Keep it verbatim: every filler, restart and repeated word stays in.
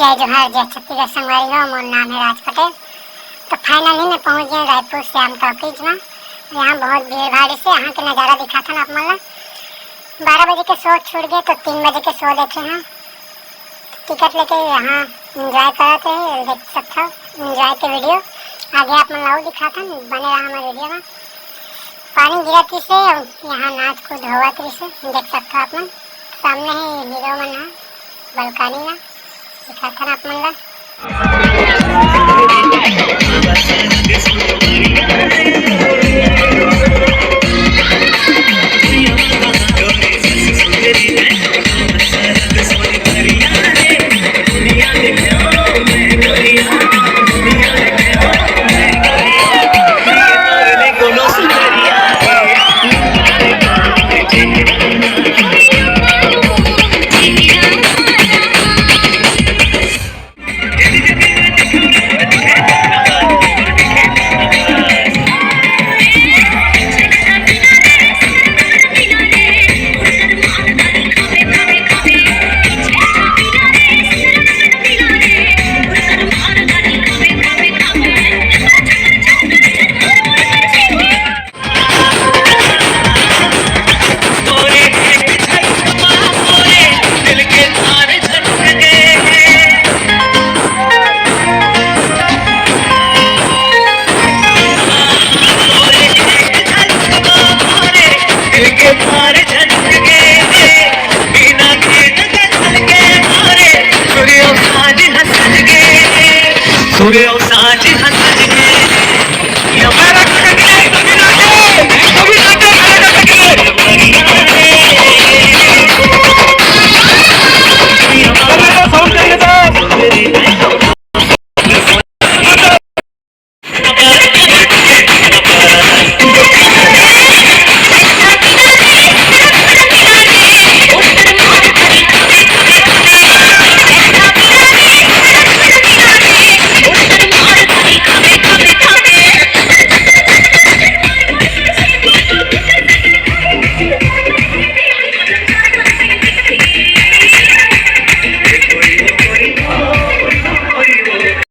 जय जोहार, जय छत्तीसगढ़ संगवारी हो, मोर नाम है राज पटेल। तो finally मैं पहुंच गया रायपुर श्याम टॉकीज में। यहाँ बहुत भीड़ भाड़ से यहाँ के नज़ारा दिखाथन आप मन ला। बारह बजे के show छूट गए तो तीन बजे के show देखे हैं। टिकट लेके यहाँ enjoy करत रहे, देख सकत हो enjoy के video। आगे आप मन ला अउ दिखाथन, बने रहा हमारे video में। पानी गिरत रहिसे, यहाँ नाच कूद होवत रहिसे, देख सकत हो आप मन। सामने ही हीरो मन ह, balcony ला दिखाथन आप मन ला। सूर्य साँझ हंस गे।